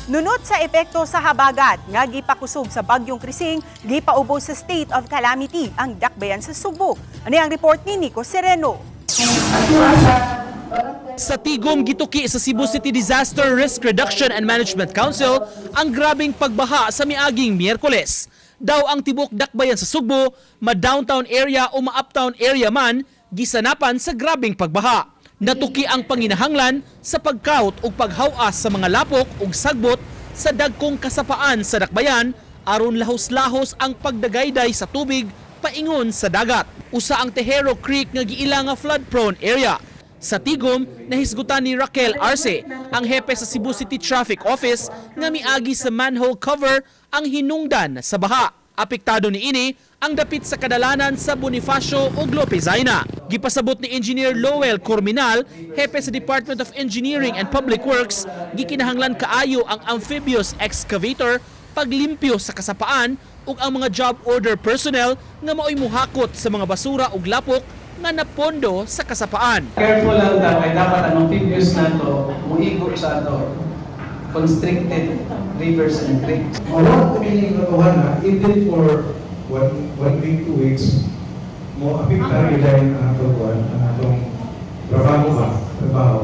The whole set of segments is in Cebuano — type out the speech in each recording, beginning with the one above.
Nunot sa epekto sa habagat nga gipakusog sa bagyong Crising, gipaubos sa state of calamity ang dakbayan sa Sugbo. Ano ang report ni Nico Sereno? Sa tigom, gituki sa Cebu City Disaster Risk Reduction and Management Council ang grabeng pagbaha sa miaging Miyerkules. Daw ang tibok dakbayan sa Sugbo, ma-downtown area o ma-uptown area man, gisanapan sa grabeng pagbaha. Natuki ang panginahanglan sa pagkaut ug paghawas sa mga lapok ug sagbot sa dagkong kasapaan sa dakbayan aron lahos-lahos ang pagdagayday sa tubig paingon sa dagat. Usa ang Tejero Creek nga giila nga flood-prone area. Sa tigom, nahisgutan ni Raquel Arce, ang hepe sa Cebu City Traffic Office, nga miagi sa manhole cover ang hinungdan sa baha. Apektado ni ini ang dapit sa kadalanan sa Bonifacio ug Lopez Jaena. Gipasabot ni Engineer Lowell Corminal, hepe sa Department of Engineering and Public Works, gikinahanglan kaayo ang amphibious excavator paglimpyo sa kasapaan ug ang mga job order personnel nga maoy muhakot sa mga basura ug lapok nga napondo sa kasapaan. Careful lang ta kay dapat ang amphibious nato muigo sa ato constricted rivers and creeks. Mawag kami na even for one week, 2 weeks, mo apektar yun ang atong kuan, ang atong trabaho ba, trabaho.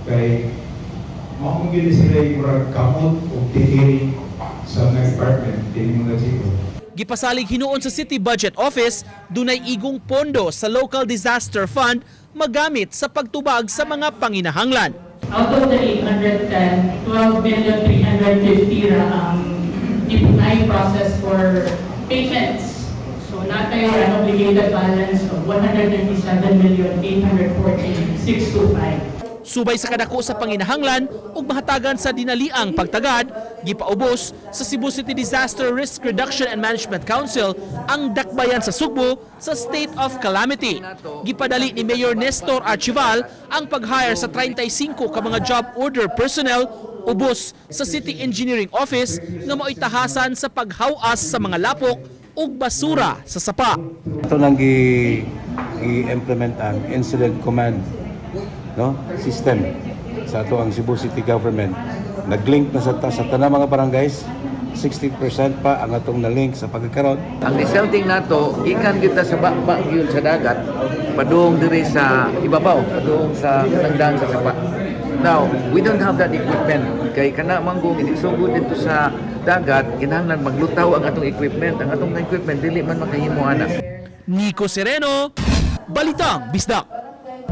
Kay mao gyud sila yung murag kamot o tiil sa mga department, dili mga GO. Gipasalig hinuon sa City Budget Office, dunay igong pondo sa Local Disaster Fund magamit sa pagtubag sa mga panginahanglan. Out of the 810, 12 billion 350 ra ang um, process for payments. So natay an obligated balance of 137 million 814,625. Subay sa kadako sa panginahanglan ug mahatagan sa dinaliang pagtagad, gipaubos sa Cebu City Disaster Risk Reduction and Management Council ang dakbayan sa Sugbo sa state of calamity. Gipadali ni Mayor Nestor Archival ang pag-hire sa 35 ka mga job order personnel ubos sa City Engineering Office nga mao'y tahasan sa paghawas sa mga lapok ug basura sa sapa. Ito nang i-implement ang incident command, no, system sa ato ang Cebu City Government. Naglink na sa tanang mga barangays, 60% pa ang atong na-link sa pagkakaroon. Ang desilting nato gikan kita sa baba gyud sa dagat padung diri sa ibabaw, padung sa sangdan sa sapa. Now, we don't have that equipment kay kana manggong inisugod dito sa dagat, kinahanglan maglutaw ang atong equipment. Ang atong equipment dili man makahimo ana. Nico Sereno, Balitang Bisdak.